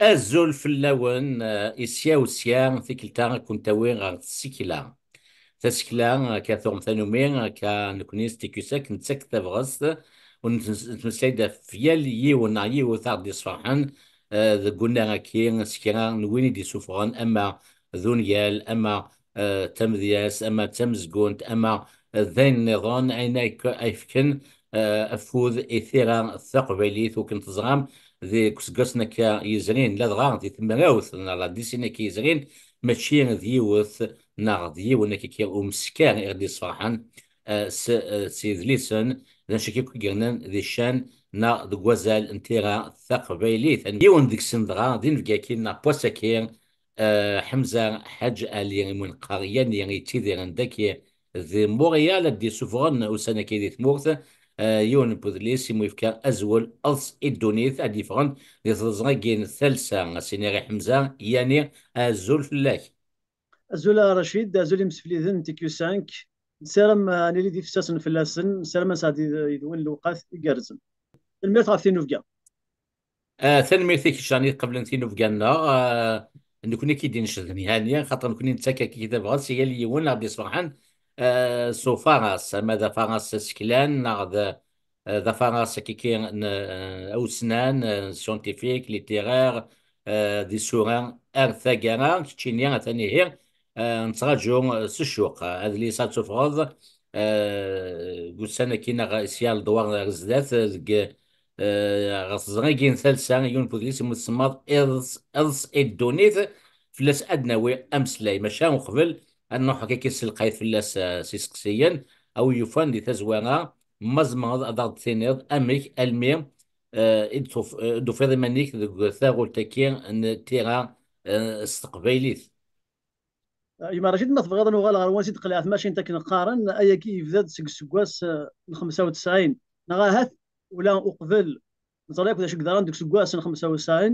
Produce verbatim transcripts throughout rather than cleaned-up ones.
Azul fell-awen, eh, i sya u sya, tikkelt-a ad kent-awiɣ ɣer tsekla. Tasekla, eh, akka tuɣem tanumi, akka nekni s T Q cinq nettak tabɣest, u nettmes-, nettmeslay-d ɣef yal yiwen neɣ yiwet ara ɣ-d-yesferḥen, eh, deg unnar-agi, s kra n win i d-isuffɣen, ama d ungal, ama, eh, d tamedyazt, ama d tamezgunt, ama d ayen nniḍen, ayen ay k-, ay fken, eh, afud i tira taqbaylit, wakken teẓram, deg useggasen akka yezrin, ladɣa di temrawt neɣ la décennie akka yezrin, mačči d yiwet neɣ d yiwen akka umeskar i ɣ-d-yesferḥen, eh, s, eh, s yedlisen, d anect akk i yernan di ccan neɣ deg wazal n tira taqbaylit. Yiwen deg-sen dɣa d inebgi-agi neɣ n wass-agi, eh, Ḥemza Ḥaǧ Ali, i wumi neqqar Yani, yettidiren dagi di Montréal, ad d-yessufɣen ussan-agi di tmurt, eh, yiwen n wedlis i mu yefka azwel Eḍs i ddunit, ad d-yeffɣen di tɣezra-agi n talsa. Ad s-iniɣ i Ḥemza Yani, azul fell-ak. Azul a Racid, azul imsefliden n T Q cinq. Nessaram, eh, ad nili d ifessasen fell-asen, nessaram ad nesɛeddi yid-wen lewqat igerrzen. Tanemmirt ɣef tinubga. Ah, tanemmirt i kečč, ɛni, iqeblen tinubga-nneɣ. Ah, nekkni i k-id-inceden, Yani, xaṭer nekkni nettak-ak tabɣest i yal yiwen neɣ d-yesferḥen, ah, s ufaras, ama d afaras aseklan, neɣ d, ah, d afaras akiki n, ah, awesnan, ah, scientifique, littéraire, ah, d isura ar taggara, keččini atan ihi, ah, nettraǧu, ah, s ccuq. Adlis ad tufɣeḍ, ah, deg ussan-agi neɣ sya ledwar ar zdat, ah, deg, eh, ɣer teẓrigin talsa, yiwen n wedlis i mu tsemmaḍ Iḍes, Iḍes i ddunit, fell-as ad d-nawi ameslay. Maca uqbel ad nruḥ akka s lqayet fell-as, eh, s iseqsiyen, a wi yufan di tazwara, ma tzemreḍ ad aɣ-d-tiniḍ amek almi, eh, i d-tuf-, eh, d-tufiḍ iman-ik deg taɣult-agi n tira, eh, s teqbaylit? Yemma Racid, ma tebɣiḍ ad nuɣal ɣer wansi d-qelɛeɣ tmacint akken qqaren, ayagi yebda-d seg useggas, eh, n xemsa u tesɛin. Neɣ ahat ula uqbel, neẓra akk d acu yeḍran deg useggas n xemsa u tesɛin,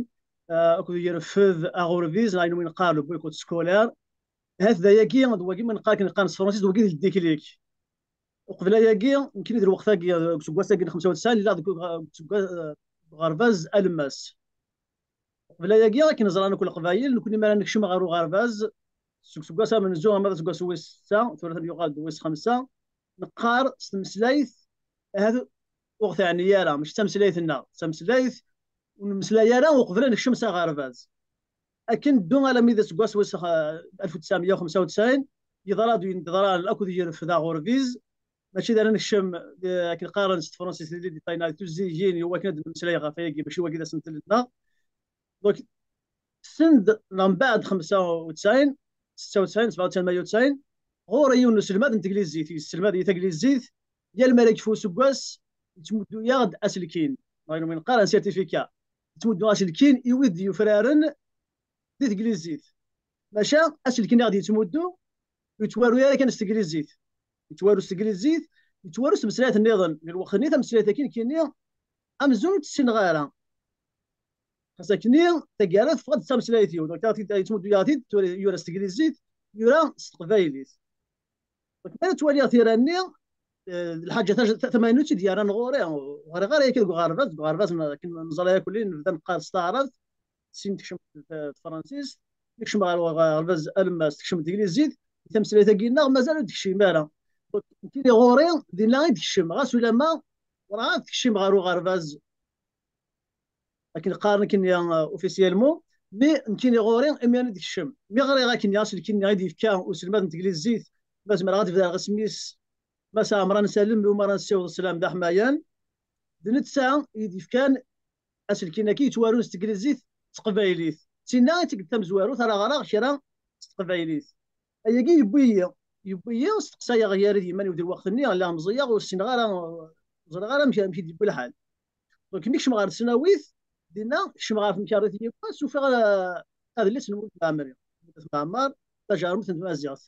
eh, akked yerfed aɣurbiz, neɣ ayen umi neqqar le boycott scolaire. Ahat d ayagi, d wagi ma neqqar akken qqaren s tefransist, d wagi d le déclic. Uqbel ayagi, nekkini d lweqt-agi, eh, deg useggas-agi n xemsa u tesɛin, lliɣ deg, deg useggas, eh, uɣerbaz alemmas. Uqbel ayagi, akken ẓran akk Leqbayel, nekkni mi ara nekcem ɣer uɣerbaz, seg useggas amenzu ama d aseggas wis setta, tura yuɣal-d wis xemsa, neqqar s tmeslayt, ahat ur ɣ-teɛni ara, mačči d tameslayt-nneɣ, d tameslayt ur nemmeslay ara uqbel ad nekcem s aɣerbaz. Akken ddu alammi d aseggas wis, eh, alef u tesɛemya u xemsa u tesɛin, yeḍra-d win d-yeḍran akked yerfed aɣurbiz, mačči d ara nekcem, eh, akken qqaren s tefransist, di, di, di, tuzzigin, i wakken ad nemmeslay ɣef ayagi, mačči wagi d asentel-nneɣ. Donc, send neɣ mbeɛd xemsa u tesɛin, setta u tesɛin, sebɛa u tesɛin, tmanya u tesɛin, ɣur-i yiwen n uselmad n teglizit, yesselmad-iyi taglizit, yal mi ara yekfu useggas, yettmuddu-yaɣ-d aselkin, neɣ ayen umi neqqar un certificat, yettmuddu aselkin i wid d-yufraren di teglizit. Maca aselkin i ɣ-d-yettmuddu, ur yettwaru ara kan s teglizit. Yettwaru s teglizit, yettwaru s tmeslayt nniḍen. Di lweqt-nni, tameslayt-agi nekkini amzun ur tt-ssineɣ ara. Xas akkenni, taggara teffeɣ-d d tameslayt-iw. Donc, yettmuddu-yaɣ-t-id, tura yura s teglizit, yura s teqbaylit. Donc, mi ara ttwaliɣ tira-nni, eh, d lḥaǧa taj-, ta-, tamaynut i d-yerran ɣur-i. Ur ɣriɣ ara akka deg uɣerbaz, deg uɣerbaz n-, akken neẓra yakk, nebda neqqar s taɛrabt, sin tekcem t-, tefransist, tekcem ɣer uɣerbaz alemmas, tekcem teglizit, tameslayt-agi-nneɣ mazal ur d-tekcim ara. Donc, nekkini ɣur-i, dinna i d-tekcem, ɣas ulamma werɛad tekcim ɣer uɣerbaz, akken qqaren akken, euh, officiellement, mais nekkini ɣur-i, imi ara d-tekcem. Mi ɣriɣ akken aselkin-nni i d-yefka uselmad n teglizit, ma zemreɣ ad bdaɣ isem-is, Mass Ɛemran Salem, umi ara nessiweḍ sslam d aḥmayan, d netta i d-yefkan aselkin-agi yettwarun s teglizit d teqbaylit. Sinna i tikkelt tamezwarut ara ɣreɣ kra s teqbaylit. Ayagi yewwi-yi, yewwi-yi, steqsayeɣ gar-i d yiman-iw di lweqt-nni, lliɣ meẓẓiyeɣ, ur ssineɣ ara, ur ẓriɣ ara amek, amek i d-yewwi lḥal. Donc, mi kecmeɣ ɣer tesnawit, dinna, kecmeɣ ɣer temkarḍit n yiwwas, ufiɣ, eh, adlis n Mulud Mɛemmri. Mulud Mɛemmri, tajerrumt n tmaziɣt.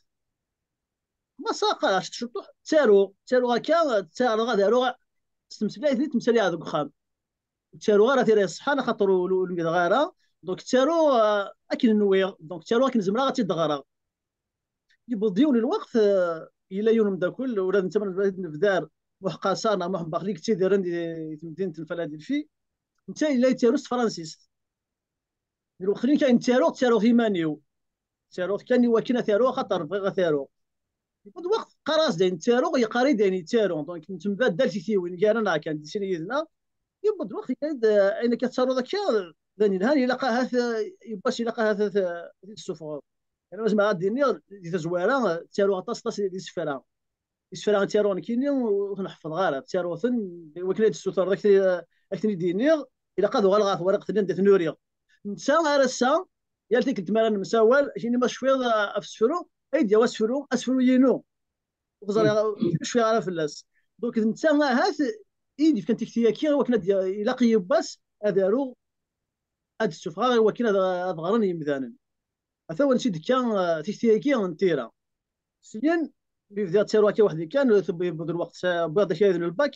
Ma saqareɣ ciṭuḥ, ttaruɣ, ttaruɣ akka, ttaruɣ ad aruɣ s tmeslayt-nni ttmeslayeɣ deg uxxam. Ur ttaruɣ ara tira iṣeḥḥan, axaṭer ur, ur, ur lmideɣ ara. Donc, ttaruɣ, eh, akken nwiɣ. Donc, ttaruɣ akken zemreɣ ad tt-id-ɣreɣ. Yewweḍ-d yiwen n lweqt, eh, yella yiwen umeddakel, ula d netta ma nebder Muḥ Qasar neɣ Muḥ Baxli, yettidiren di, di temdint n Philadelphie. Netta yella yettaru s tefransist. Lweqt-nni kan ttaruɣ, ttaruɣ iman-iw. Ttaruɣ kan i wakken ad t-aruɣ, axaṭer bɣiɣ ad t-aruɣ. Yewweḍ lweqt, qqareɣ-as-d ayen ttaruɣ, yeqqar-i-d ayen yettaru. Donc, nettembaddal tiktiwin gar-aneɣ kan, di sin yid-neɣ. Yewweḍ lweqt, yenna-yi-d, eh, ayen akka tettaruḍ akka, d ayen yelhan, ilaq ahat, eh, yiwwas ilaq ahat ad t-, ad t-id-tessufɣeḍ. Yerna zmereɣ ad d-iniɣ, di tazwara, eh, ttaruɣ aṭas, aṭas d isefra. Isefra i ttaruɣ nekkini ur ten-ḥeffḍeɣ ara, ttaruɣ-ten i wakken ad d-ssutreḍ, ad k-, ad k-ten-id-iniɣ, ilaq ad uɣaleɣ ɣer twaraqt-nni anda ten-uriɣ. Netta ar ass-a, yal tikkelt mi ara nemsawal, ad k-yini ma tecfiḍ, ah, ɣef usefru, ad yi-d-yawi asefru, asefru-inu. Ur ẓriɣ, ur cfiɣ ara fell-as. Donc, d netta ahat i yi-d-yefkan tikti-agi, i wakken ad d-, ilaq yiwwas ad aruɣ, ad d-ssufɣeɣ i wakken ad, ad ɣren yimdanen. Ata wansi d-tekka, eh, tikti-agi n tira. Syin, mi bdiɣ ttaruɣ akka weḥd-i kan, tewwi-, yewweḍ lweqt, eh, wwiɣ-d akayad n lbak.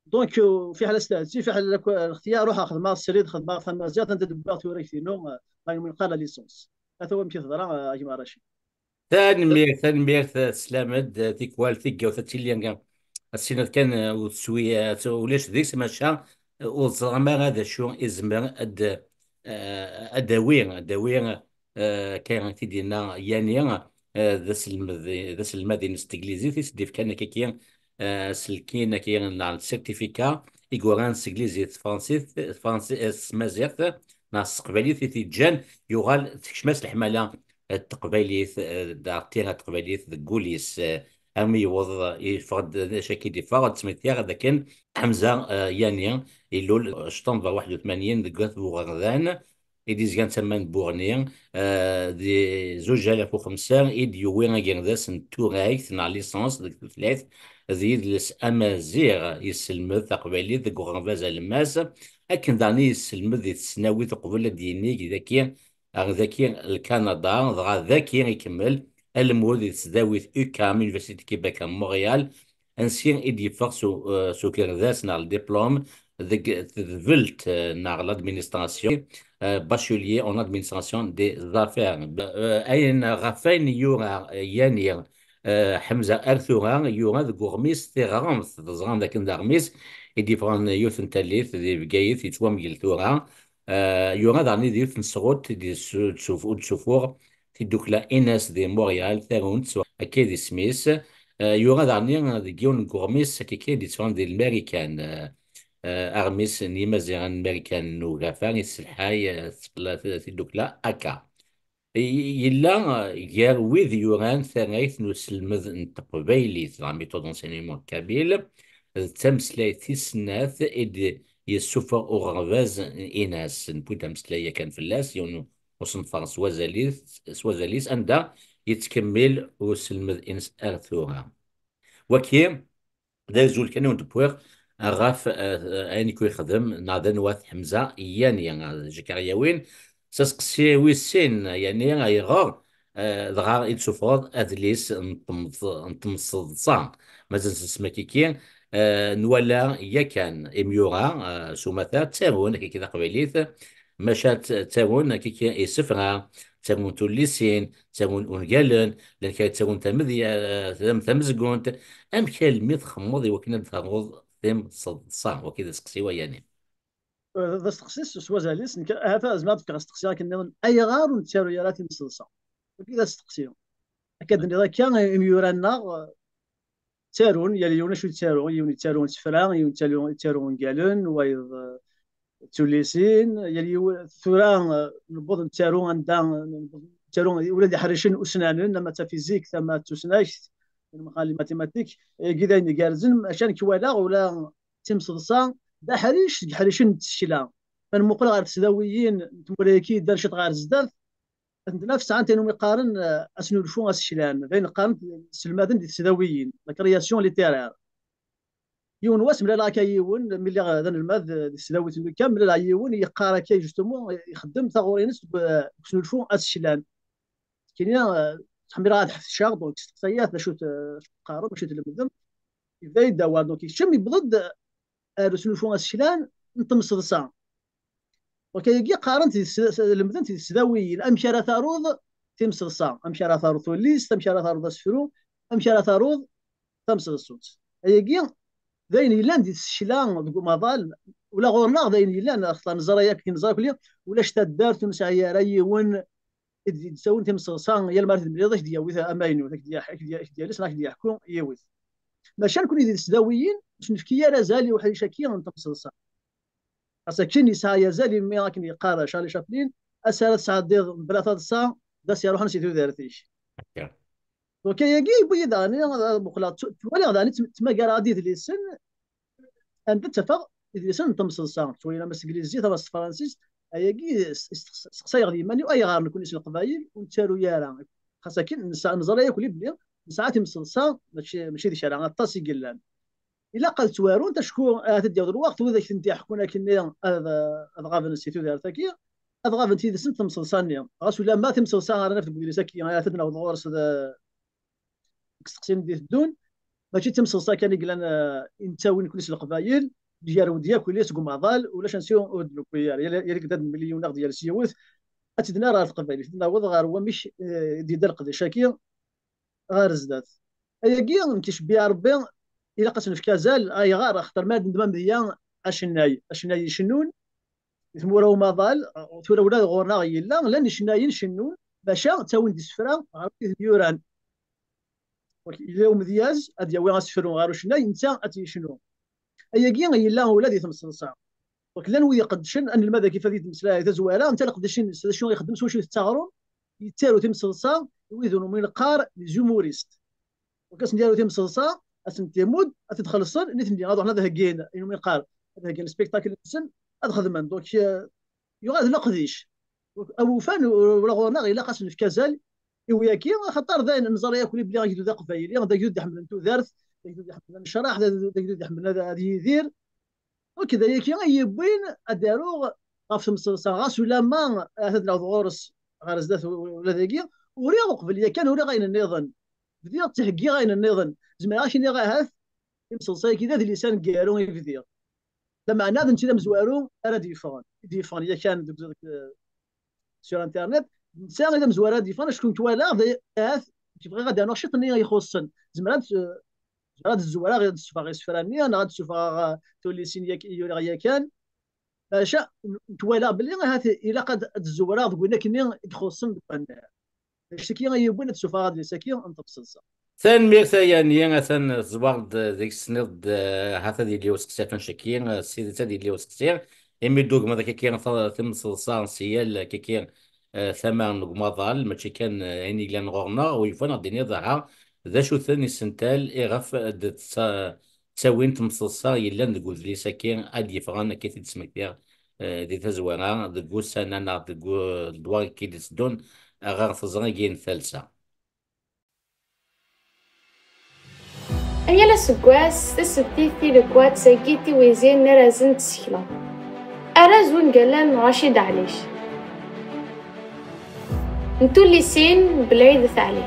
Donc, eh, fiḥel asteɛsi, fiḥel ak-, lxetyar, ruḥeɣ xedmeɣ srid, xedmeɣ tamaziɣt, anda d-wwiɣ turagt-inu, eh, ayen mi neqqar la licence. Ata wamek i teḍra, eh, a gma Racid. Tanemmirt, tanemmirt, eh, teslam-d, eh, tikwal tigawt ad tili, eh, ad tiniḍ kan, eh, ur teswi, eh, ulac deg-s, maca, eh, ur ẓriɣ ara d acu izmer ad, eh, ad d-awi, ad d-awi, eh, akka i t-id-yenna Yani, eh, d aselmed, d aselmad-ines n teglizit, i s-d-ifkan akkaki, eh, aselkin akkaki neɣ certificat i yuran s teglizit, tefransist, tefransi-, eh, s tmaziɣt neɣ s teqbaylit i t-iǧǧan yuɣal tekcem-as leḥmala n teqbaylit, eh, d tira n teqbaylit deg wul-is, eh, armi yewweḍ, yeffeɣ-d, d acu akka i d-yeffeɣ, ad d-smektiɣ d akken Ḥemza, eh, Yani, ilul ctember waḥed u tmanyin deg At Buɣerdan, i d-izgan d tama n Buɣni, eh, di zuǧ alaf u xemsa i d-yewwi agerdas n turagt neɣ licence deg tutlayt d yidles amaziɣ, yesselmed taqbaylit deg uɣerbaz alemmas, akken daɣen i yesselmed di tesnawit uqbel ad d-yinig daki, ar daki Lkanada, dɣa daki ikemmel almud di tesdawit UQAM, Université de Québec à Montréal, ansi i d-yeffeɣ s u-, eh, s ugerdas neɣ ldiplum deg tedbelt, eh, neɣ l'administration, eh, bachelier en administration des affaires. Eh, ayen ɣef wayen yura, eh, Yani, eh, Ḥemza ar tura, yura deg uɣmis Tiɣremt, teẓram dakken d aɣmis i d-yeffɣen yiwet n tallit di Bgayet, yettwamgel tura. Eh, yura daɣen di yiwet n tesɣunt i d-yessu-, ur d-ssufuɣ tiddukla Ines di Montréal, tarunt, akka i d isem-is. Eh, yura daɣen deg yiwen n uɣmis akkaki i d-yetteffɣen di Lmarikan, eh, eh, aɣmis n Yimaziɣen n Marikan n Ugafa, yesselḥay, eh, tiddukla aka. Y-, yella, eh, gar wid yuran tarrayt n uselmed n teqbaylit, la méthode d'enseignement kabyle, d tameslayt tis snat i d-yessufeɣ uɣerbaz Ines. Newwi-d ameslay yakan fell-as, yiwen usenfar s wazal-is, s wazal-is, anda yettkemmil uselmed-ines ar tura. Waki, d azul kan i wen-d-wwiɣ ɣef, eh, ayen i ku-yexdem, neɣ d anwa-t Ḥemza Yani, eh, Jekar Yawin, s aseqsi wis sin, Yani, ayɣer, eh, dɣa i d-tessufɣeḍ adlis n temẓ-, n temseḍsa? Mazal s-, s-, makiki, eh, nwala yakan imyura, eh, s umata, ttarun akkaki taqbaylit, maca tt-, ttarun akkaki isefra, ttarun tullisin, ttarun ungalen, llan kra ttarun tamedya-, tam-, tamezgunt. Amek almi txemmeḍ i wakken ad d-taruḍ timseḍsa? Waki d aseqsi wa Yani. Eh, d asteqsi s, s wazal-is, nekk ahat zemreɣ ad d-fkeɣ asteqsi akken nniḍen, ayɣer ur nettaru ara timseḍsa? Waki d asteqsi. Akka d-tenniḍ akka, imyura-nneɣ, eh, ttarun, yal yiwen acu yettaru, yiwen yettaru isefra, yiwen yettaru, yettaru ungalen, wayeḍ, eh, d tullisin, yal yiwen, tura, eh, newweḍ nettaru anda, eh, nettaru ula d iḥricen usnanen, ama d tafizikt, ama d tusnakt, lemxal, les mathématiques, agi d ayen igerrzen, maca nekk walaɣ ula d timseḍsa d aḥric seg iḥricen n tsekla. Ma nmuqel ɣer tesdawiyin n tmura-agi yeddan ciṭ ɣer zdat, atenti sɛant ayen umi qqaren, eh, asnulfu aseklan. D ayen qqaren selmaden di tesdawiyin, la création littéraire. Yiwen wass mlaleɣ akka yiwen, mi lliɣ d anelmad, eh, di tesdawit n Lukan, mlaleɣ yiwen yeqqar akka, justement, ixeddem taɣuri-ines deg, eh, deg usnulfu aseklan. Kini, eh, ttḥemmileɣ ad ḥefceɣ, donc, s teqbaylit, d acu t-, acu teqqarem, acu tlemdem. Yebda-yi-d awal, donc, yekcem, yewweḍ-d ar usnulfu aseklan n temseḍsa. Donc, ayagi qqaren-t di tes-, lemden-t di tesdawiyin. Amek ara taruḍ timseḍsa? Amek ara taruḍ tullist? Amek ara taruḍ asefru? Amek ara taruḍ tamseḍsut? Ayagi d ayen yellan di tsekla deg umaḍal, Ula ɣur-neɣ d ayen yellan, axaṭer neẓra yak, neẓra akk ulac taddart ur nesɛi ara yiwen i d-yettawin timseḍsa, yal mi ara tedmliḍ, ad k-d-yawi amaynut, ad k-d-yales, ad k-d-yeḥku yiwet. Maca nekkni di tesdawiyin ur s-nefki ara azal i uḥric-agi n temseḍsa. Ass akken yesɛa azal imi akken yeqqar Charlie Chaplin, ass ara tesɛeddiḍ mebla taḍsa, d ass iruḥen si tudert-ik. Donc ayagi yewwi-yi daɣen ad muqleɣ, ttwaliɣ daɣen ttmagareɣ-d idlisen, anda ttafeɣ idlisen n temseḍsa, ttwaliɣ ama s teglizit ama s tefransist. Ayagi steqsayeɣ d yiman-iw, ayɣer nekkni s leqbayel ur nettaru ara? Xas akken neẓra yakk belli nesɛa timseḍsa, mačči d kra, aṭas i yellan. Ilaq ad ttwarunt, acku ahat ad d-yaweḍ lweqt wid ak-tent-iḥekkun akkenni ad ɣaben si tudert-agi, ad ɣabent yid-sent temseḍsa-nni. Ɣas ulamma timseḍsa ara naf deg udlis-agi ahat ad naweḍ ɣur-s deg isteqsiyen d-iteddun, mačči d timseḍsa kan i yellan i nettawi nekkni s leqbayel, gar-awen-d yakk yelli seg umaḍal, ulac ansi ur d-newwi ara, yal ad d-mliyuneɣ d yal s yiwet, ad tt-id-nerr ɣer teqbaylit, ad naweḍ ɣer wamek i d-yedda leqdic-agi ɣer zdat. Ayagi nekk icebbi Rebbi, ilaq ad s-nefk azal. Ayɣer? Axaṭer ma d-nendem amedya acennay, acennay icennun di tmura umaḍal, tura ula ɣur-neɣ yella, llan icennayen cennun, maca ttawin-d isefra ɣer wid yuran. Yella umedyaz ad yawi asefru ɣer ucennay, netta ad t-yecnu. Ayagi yella ula di temseḍsa. Donc llan wid iqeddcen, anelmad-agi ad d-yemmeslay tazwara, netta leqdic-ines d acu ixeddem s wacu tettaɣrum, yettaru timseḍsa i wid umi neqqar les humoristes. Donc ad sen-yaru timseḍsa, ad sen-t-imudd, ad t-id-xellṣen, nitni ad ruḥen ad heggin, ayen umi neqqar ad heggin spectacle-nsen, ad xedmen. Donc yuɣal d leqdic. Awufan ula ɣur-neɣ ilaq ad s-nefk azal i wiyaki, axaṭer d ayen neẓra yakk belli agdud aqbayli d agdud iḥemmlen tudert, d agdud iḥemmlen lecraḥ, d agdud iḥemmlen ad yidir. Donc d ayagi ay yewwin ad d-aruɣ ɣef temseḍsa, ɣas ulamma ahat ad naweḍ ɣur-s ɣer zdat ula dagi. Uriɣ uqbel yakan, uriɣ ayen nniḍen, bdiɣ ttheggiɣ ayen nniḍen. Zemreɣ ad k-iniɣ ahat imseḍsa-agi d adlis aneggaru i bdiɣ. Lameɛna d netta d amezwaru ara d-yeffɣen, i d-yeffɣen yakan deg sur internet. Netta i d amezwaru ara d-yeffɣen, acku twalaɣ d ahat bɣiɣ ad d-rnuɣ ciṭ-nni ixuṣṣen. Zemreɣ ad zemreɣ ad d-zewreɣ, ad d-ssufɣeɣ isefra-nni neɣ ad d-ssufɣeɣ tullisin i uriɣ yakan. Maca twalaɣ belli ahat ilaq ad d-zewreɣ deg wayen akkenni i ixuṣṣen deg wannar. Acu-agi ay yewwin ad ssufɣeɣ adlis-agi n temseḍsa. Tanemmirt a Yanni, atan teẓwer-d deg-s, tenniḍ-d, eh, ahat ad yili useqsi ɣef wannect-agi, eh, s tidet ad yili useqsi, imi d-tugmeḍ akka timseḍsa s yal akka, eh, tama n umaḍal, mačči kan, eh, ayen yellan ɣur-neɣ, u yufan ad d-tiniḍ, aha, d acu-ten isental iɣef d-ttawin temseḍsa yellan deg udlis-agi ad d-yeffɣen, akka i t-id-smektiɣ, eh, di tazwara, deg ussan-a neɣ deg ledwaṛ-agi i d-iteddun, ɣer teẓrigin n talsa. Yal aseggas, tasebtit tileggaṭ-agi tiwizin n Arraz n Tsekla. Arraz wungal n Racid Ɛlic. N tullisin Belɛid At Ɛli.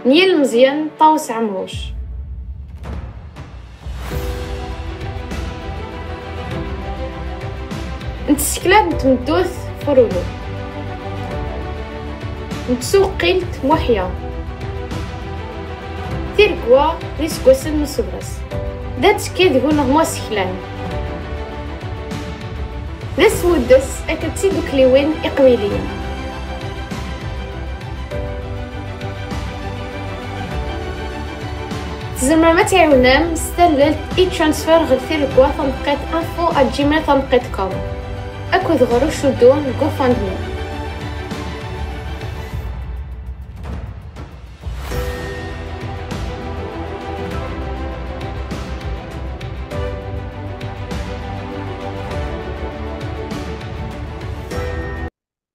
N yilmeẓyen Ṭawes Ɛemruc. N tsekla n tmeddurt Furulu. N tsuqqilt Muḥya. Tiregwa d iseggasen n usebres. D attekki deg uneɣmu aseklan. D asmuddes akked tidukliwin iqbayliyen. Tzemrem ad tɛiwnem s tallelt e-transfer ɣer tiregwa tameqqit info at gmail tameqqit com akked ɣer ucuddu n GoFundMe.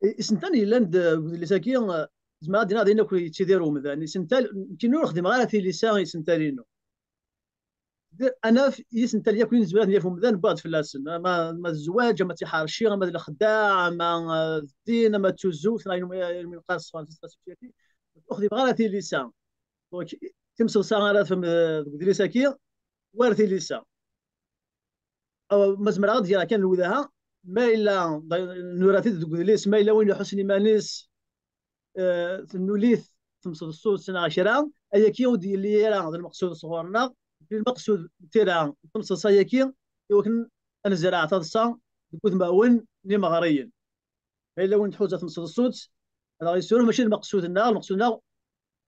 I-, isental yellan d-, deg udlis-agi, eh, zemreɣ ad d-iniɣ d ayen akk yettidir umdan. Isental, nekkini ur xdimeɣ ara tilisa i isental-inu. D-, anaf isental yakk i nezmer ad yaf umdan, wwiɣ-d fell-asen. Ama, ama d zzwaǧ, ama d tiḥerci, ama d lexdeɛ, ama, eh, d ddin, ama d tuzzuft, neɣ ayen umi, ayen umi neqqar s tefransist la société. Ur xdimeɣ ara tilisa. Donc, timseḍsa ara tafem, eh, deg udlis-agi, war tilisa. Aw, ma zemreɣ ad geɣ kan lewdaha, ma yella, da-, nura-t-id deg udlis, ma yella win iḥussen iman-is, eh, tennul-it temseḍsut neɣ kra, Ayagi ur d-yelli ara d lmeqsud sɣur-neɣ, lmeqsud n tira n temseḍsa-agi i wakken ad nezreɛ taḍsa deg wudmawen n yimeɣriyen. Ma yella win tḥuza temseḍsut, ad aɣ-yessuref, mačči d lmeqsud-nneɣ, lmeqsud-nneɣ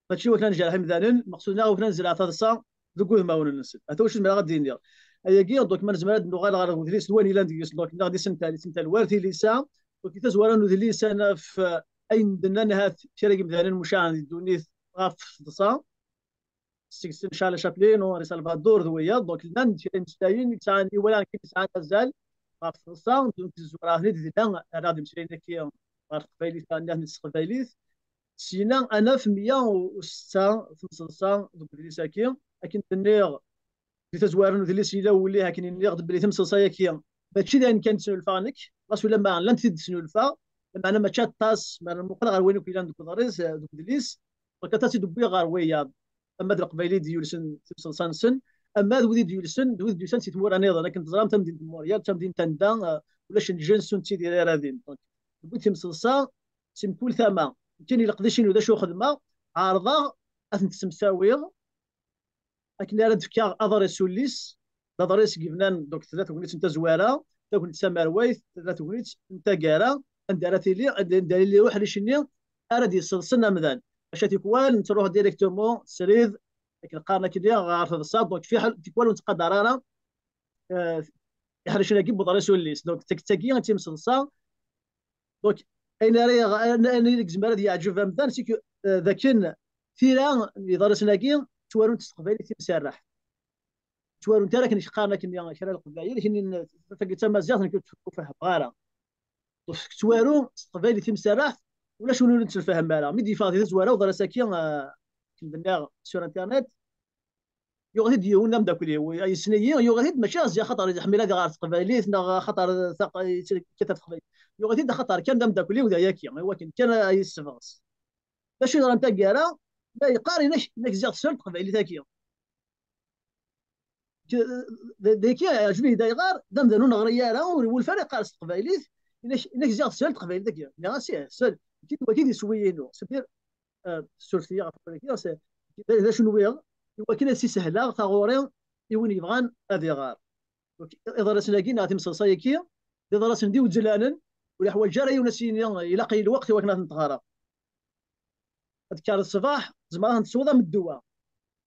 mačči wakken ad nejreḥ imdanen, lmeqsud-nneɣ wakken ad nezreɛ taḍsa deg wudmawen-nsen. Ata wacu zemreɣ ad d-iniɣ. Ayagi, donc, ma nezmer ad nuɣal ɣer udlis d wayen yellan deg-s, donc, neɣ d isental, isental war tilisa, donc, i tazwara n udlis, ad naf, eh, ayen d-nnan ahat kra n yimdanen mucaɛen di ddunit ɣef teḍsa, seg-sen Charles Chaplin, Henri Salvador, d wiyaḍ, donc, llan kra n imeslayen i yesɛan, i walan kan yesɛan azal ɣef teḍsa, donc, tzura-ten-id dinna, rriɣ-d imeslayen-agi ɣer teqbaylit, nniɣ-ten-id s teqbaylit. Syin-a, ad naf meyya u setta temseḍsa deg udlis-agi. Akken d-nniɣ, di tazwara n udlis yella wellih, akken nniɣ-d belli timseḍsa-agi mačči d ayen kan d-snulfaɣ nekk, ɣas ulamma llant tid d-snulfaɣ, lameɛna mačči aṭas, ma nmuqel ɣer wayen akk yellan deg uḍris, eh, deg udlis, donc aṭas i d-wwiɣ ɣer wiyaḍ. Ama d Leqbayel i d-yulsen timseḍsa-nsen, ama d wid i d-yulsen, d wid d-yusan si tmura niḍen, akken teẓram tamdint n Muryal d tamdint anda, eh, ulac lǧens ur nettidir ara din. Donc, tewwi timseḍsa si mkul tama. Nekkini leqdic-inu d acu xedmeɣ, ɛerḍeɣ ad tent-ssemsawiɣ akken ara d-fkeɣ aḍris ullis, d aḍris i yebnan, donc, tella tegnit n tazwara, tagnit tamerwayt, tella tegnit n taggara, anda ara tili, anda, anda ara yili uḥric-nni ara d-yesseḍsen amdan. Maca tikwal nettruḥ directement srid, akken qqaren akkenni, ɣer teḍsa, donc fiḥel tikwal ur nettqadar ara, eh, iḥricen-agi n uḍris ullis. Donc, tagi, tagi d timseḍsa. Donc, ayen ara yaɣ-, ayen, ayen i yezmer ad yeɛǧeb amdan, c'est que, eh, d akken tira n yiḍrisen-agi ttwarunt s teqbaylit timserreḥt. Ttwarunt ara akken qqaren akken kra n leqbayel, akken tagi d tamaziɣt, nekk ur fehmeɣ ara. Donc, tettwaru s teqbaylit timserreḥt, ulac win ur nettemfahem ara. Mi d-yeffeɣ di tazwara uḍris-agi, eh, akken d-nniɣ, sur Internet, yuɣ-it-id yiwen d ameddakel-iw, yessen-iyi, yuɣ-it-id mačči ziɣ axaṭer iḥemmel ad iɣer s teqbaylit, neɣ axaṭer taq-, yettekkat ɣef teqbaylit. Yuɣ-it-id axaṭer kan d ameddakel-iw d ayaki, i wakken kan ad yi-ssebɣes. D acu yeḍran taggara? La yeqqar, inak, inak ziɣ tessal teqbaylit-agi. K-, d-, dagi yeɛjeb-iyi da yeɣar, d amdan ur neɣri ara, ur iwulef ara yeqqar s teqbaylit, inak, inak ziɣ tessal teqbaylit-agi. Nniɣ-as ih, tessal. Nekki d wagi d iswi-inu. C'est-à-dire, eh, suref-iyi ɣef wayagi, c'est, d, d acu nwiɣ, i wakken ad s-isehleɣ taɣuri i win yebɣan ad iɣer. Donc, iḍrisen-agi neɣ timseḍsa-agi, d iḍrisen d iwezzlanen, ur yeḥwaǧ ara yiwen ad s-yini ilaq-iyi lweqt i wakken ad ten-ɣreɣ. Ad tekker ṣṣbeḥ, tzemreḍ ad ten-tesweḍ am ddwa.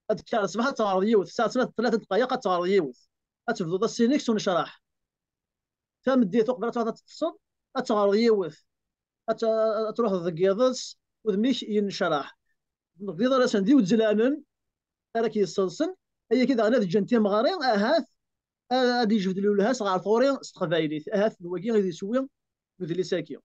Ad tekker ṣṣbeḥ ad teɣreḍ yiwet, ssaɛa tlata, tlata dqayeq ad teɣreḍ yiwet. Ad tebduḍ ass-inek s unecraḥ. Tameddit, uqbel ad truḥeḍ ad teṭṭseḍ, ad teɣreḍ yiwet. Ad t-, ad truḥeḍ deg yiḍes, udem-ik yennecraḥ. D iḍrisen d iwezzlanen ara k-yesseḍsen, ayagi daɣen ad ǧǧen timeɣri, ahat ad, ad yejbed lwelha-s ɣer tɣuri s teqbaylit. Ahat d wagi i d iswi n udlis-agi.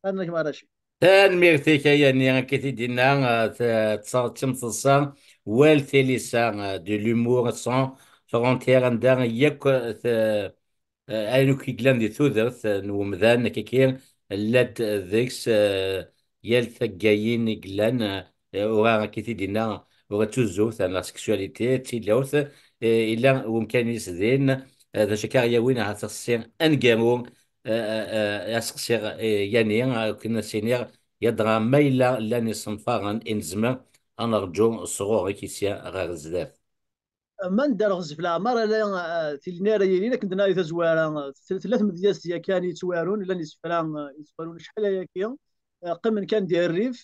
Rnu gma Racid. Tanemmirt-ik a Yani, akka i t-id-yenna, eh, t-, t-, d timseḍsa war tilisa, eh, de l'humour sans frontières, anda yakk, eh, t-, eh, ayen akk i yellan di tudert, eh, n umdan, akka-agi, llant deg-s, eh, yal taggayin i yellan, eh, urar, akka i t-id-yenna, urar d tuzzuft, neɣ sexualité, d tilawt, eh, yella wemkan-is din, eh, d acu akka ɣ-yawin ɣer teɣsi aneggaru, eh, eh, eh, aseqsi, eh, Yani, akken ad s-iniɣ, yadra ma yella llan isenfaren i nezmer ad nerǧu sɣur-k i sya ɣer zdat. Ma nedder ɣezzef leɛmer, ala, eh, tilin ara yilin, akken d-nɛid tazwara, eh, tella tmedyazt yakan yettwarun, llan isefra, eh, yettwarun acḥal ayaki, eh, qqimen kan di rrif,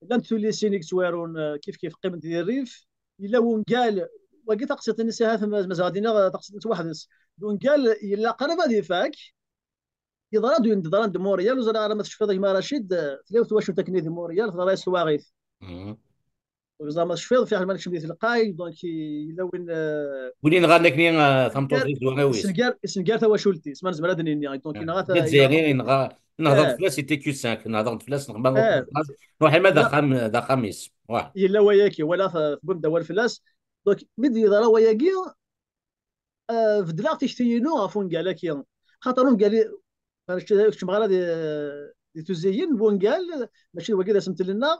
llant tullisin i yettwarun, eh, kif kif qqiment di rrif, yella wungal, wagi taqsiṭ-nni ahat ma, mazal ad iniɣ, eh, taqsiṭ-nni weḥd-s. D ungal yella qrib ad ifak, yeḍra-d win d-yeḍran d Montréal, ur ẓriɣ ara ma tecfiḍ a gma Racid, eh, tella yiwet twacult akken di Montréal, teḍra-yas twaɣit. Mhm. Ur ẓriɣ ma tecfiḍ, fiḥel ma nekcem di telqay, donc yella win, eh, win yenɣan akkenni, eh, tameṭṭut-is d uɛiwis. Isenger, isenger tawacult-is, ma nezmer ad nini. Donc, ah, yenɣa ta-, d Azzayri, yenɣa, nehḍer-d fell-as i T Q cinq, nehḍer-d fell-as neɣ ma, eh, ruḥ ima d axxam, d axxam-is. Wah. Yella wayaki, wala t-, tewwim-d awal fell-as. Donc, mi d-yeḍra wayagi, eh, beddleɣ tikti-inu ɣef ungal-agi. Xaṭer ungal-i, kecmeɣ ara di, di tuziyin n wungal, mačči d wagi d asentel-nneɣ.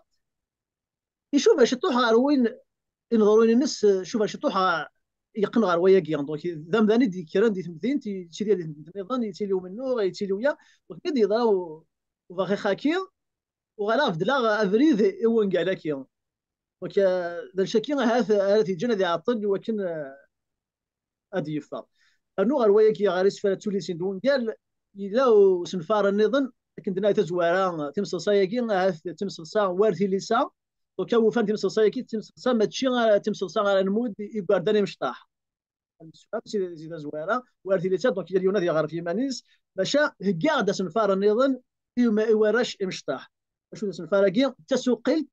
Icuba ciṭuḥ ɣer win ineḍruyen-ines, icuba ciṭuḥ ɣer, yeqqen ɣer wayagi. Donc, d amdan i d-yekkren di temdint, yettili di temdint nniḍen, yettili umennuɣ, yettili uya. Donc, mi d-yeḍra u-, ubaxix-agi, uɣaleɣ beddleɣ abrid i wungal-agi. Donc, euh, d annect-agi ahat ara t-yeǧǧen ad iɛeṭṭel i wakken, euh, ad yeffeɣ. Rnu ɣer wayagi, ɣer isefra d tullisin d wungal, yella usenfar nniḍen, akken d-nenna di tazwara, timseḍsa-agi ahat d timseḍsa war tilisa. Donc, awufan timseḍsa-agi d timseḍsa, mačči ara d timseḍsa ara nmud i igerdan imecṭaḥ. Amsefham si, si tazwara, war tilisa, donc yal yiwen ad yeɣref iman-is, maca heggaɣ-d asenfar nniḍen i, i warrac imecṭaḥ. Acu d asenfar-agi? D tasuqilt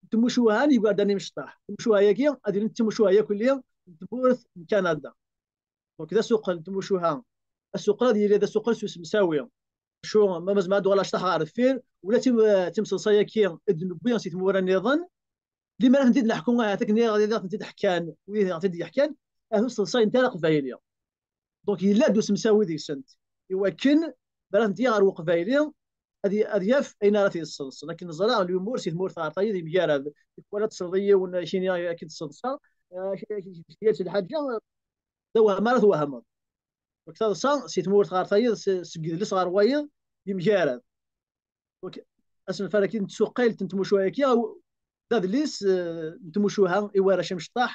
n tmucuha n yigerdan imecṭaḥ. Tmucuha-agi ad ilint d timucuha yakk-nni n tmurt n Kanada. Donc d asuqel n tmucuha. Asuqel ad yili d asuqel s usemsawi. Acu, ma, ma zemreɣ ad d-uɣaleɣ acṭaḥ ɣer deffir, ula d tim-, timseḍsa-agi i d-newwi si tmura nniḍen, limer ad tent-id-neḥku ahat akken i ɣ-, i ɣ-tent-id-ḥkan, wid i ɣ-tent-id-yeḥkan, ahat ur sseḍsayent ara aqbayli. Donc yella-d usemsawi deg-sent, i wakken mi ara tent-yaɣ ɣer uqbayli, ad y-, ad yaf ayen ara t-yesseḍsen. Akken neẓra, l'humour si tmurt ɣer tayeḍ yemgarad. Tikwal ad tesleḍ i yiwen akini akken tseḍsa, eh, ak-, ak-, ak-, ak-, lḥaǧa, d aweham ara twehmeḍ. Donc taḍsa si tmurt ɣer tayeḍ, s-, seg yidles ɣer wayeḍ, yemgarad. Donc asenfar-agi n tsuqilt n tmucuha-agi, aw-, d adlis, eh, n tmucuha i warrac imecṭaḥ,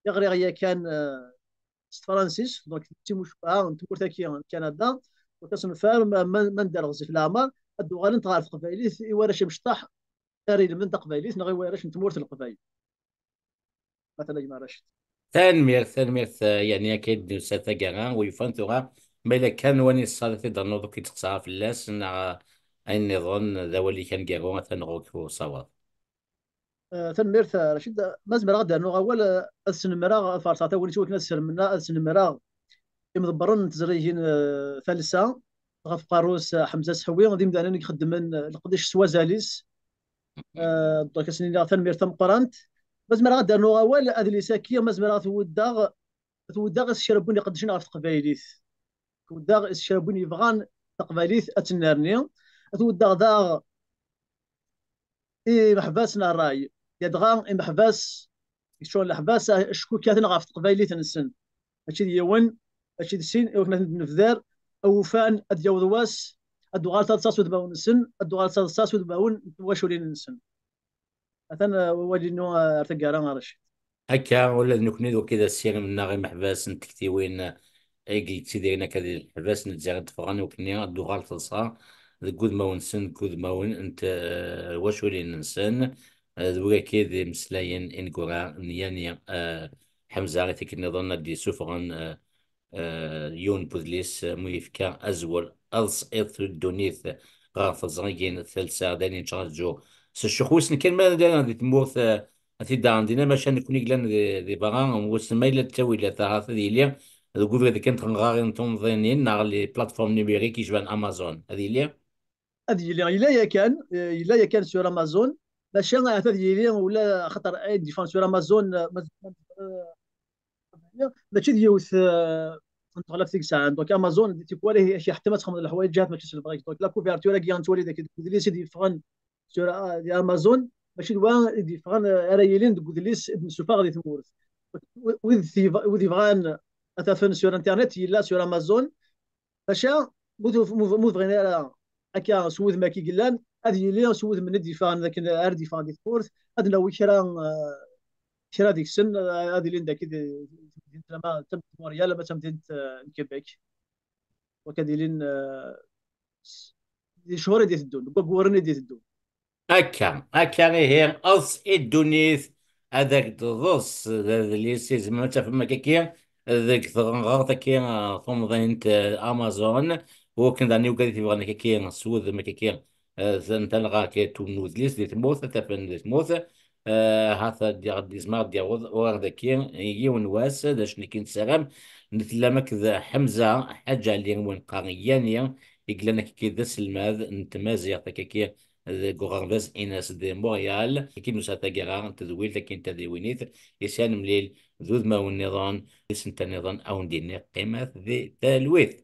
i ɣriɣ yakan, eh, s tefransist, donc d timucuha n tmurt-agi n Kanada. Donc asenfar, ma, ma, ma nedder ɣezzif leɛmer, ad d-uɣalent ɣer teqbaylit i warrac imecṭaḥ ara ilmden taqbaylit neɣ i warrac n tmurt n Leqbayel. Matan a gma Racid. Tanemmirt, tanemmirt, eh, yani akka i d-nusa taggara, u yufan tura, ma yella kan wani ṣṣalat i d-rnuḍ ur k-id-teqsa fell-as, neɣ, eh, ayen nniḍen, d awal-ik aneggaru, atan ɣur-k usawaḍ. Eh, tanemmirt, eh, Racid. Ma zemreɣ ad d-rnuɣ awal, eh, ad snemreɣ, ad farṣeɣ tagnit i wakken ad sremneɣ, ad snemreɣ imḍebbren n tezrigin, eh, talsa, ɣef uqerru-s, eh, Ḥemza Seḥwi, d imdanen i ixeddmen, eh, leqdic s wazal-is. Eh, donc, ad sen-iniɣ tanemmirt tameqqrant. Ma zemreɣ ad d-rnuɣ awal, adlis-agi, ma zemreɣ ad t-weddeɣ, ad t-weddeɣ i s kra n win iqeddcen ɣef teqbaylit. Ad t-weddeɣ i s kra n win yebɣan taqbaylit ad tennerni. Ad t-weddeɣ daɣ i imeḥbas n ṛṛay, yadɣa imeḥbas, ccɣel n leḥbas, acku kkaten ɣef teqbaylit-nsen. Mačči d yiwen, mačči d sin, i wakken ad ten-nebder, awufan ad d-yaweḍ wass, ad d-uɣal taḍsa s udmawen-nsen, ad d-uɣal taḍsa s udmawen n twaculin-nsen. Atan, uh, wawal-inu, uh, ar taggara, a Racid. Akka, ula d nekkni d wakid assirem-nneɣ imeḥbas n tektiwin, eh, i yettidiren akka di leḥbas n Lezzayer d-ffɣen, i wakken ad d-tuɣal teḍsa deg wudmawen-nsen, deg wudmawen n twaculin-nsen, eh, d wigaki d imeslayen ineggura n yani, eh, Ḥemza i tikkelt nniḍen ad d-yessufɣen, eh, eh, yiwen n wedlis, eh, mu yefka azwel Aḍs iḍ ddunit ɣer teẓrigin talsa, d ayen nettraǧu s ccux. Wissen kan ma d di tmurt, eh, ad t-id-aɣen dinna, maca nekkni yellan di, di berra, wissen ma yella d ttawilat, ahat ad yili deg ubrid kan tɣenɣarin tumḍinin neɣ les plateformes numériques yecban Amazon, ad yili? Ad yili, yella yakan, eh, yella yakan sur Amazon, maca ahat ad yili ula axaṭer ad d-yeffɣen sur Amazon, eh, ma, ma, eh, mačči d yiwet, eh, n tɣlaft i yesɛan. Donc Amazon, tikwal, ak-iḥettem ad txedmeḍ leḥwayeǧ ahat mačči s lebɣi-k. Donc la couverture-agi i nettwali dagi deg udlis i d-yeffɣen sur, ah, di Amazon, mačči d wa i d-yeffɣen, eh, ara yilin deg udlis i d-nessufeɣ di tmurt. Wid, wid yebɣan ad t-afen sur Internet, yella sur Amazon, maca mu tuf-, mu, mu bɣin ara akka s wudem akka i yellan, ad yili s wudem-nni d-yeffɣen, d akken ara d-yeffɣen di tmurt, ad nawi kra, eh, kra deg-sen, eh, ad ilin dagi di, di, di, ama d tamdint n Montréal, ama d tamdint, eh, n Québec. Wakka ad ilin, eh, s-, di cchur i d-iteddun, deg wagguren i d-iteddun. Akka, akka ihi, Aḍs i ddunit, ad ak-d-teḍs, d adlis i tzemrem ad tafem akkaki deg tɣenɣert-agi, eh, tumḍint, eh, Amazon, wakken daɣen i wigad i t-yebɣan akkaki s wudem akkaki, eh, n talɣa akka n udlis di tmurt, ad t-afen di tmurt, eh, ahat ad d-, ad d-izmer ad d-yaweḍ uɣar dagi yiwen wass, d acu nekki nessaram, netellem akked Ḥemza Ḥaǧ Ɛli, win qqaren Yani, i yellan akkaki d aselmad n tmaziɣt akkaki deg uɣerbaz Ines di Montréal, akken nusa taggara n tedwilt, akken tadiwinit, i s-ad nemlil d udmawen nniḍen, i senta nniḍen, a wen-d-iniɣ qqimet di talwit.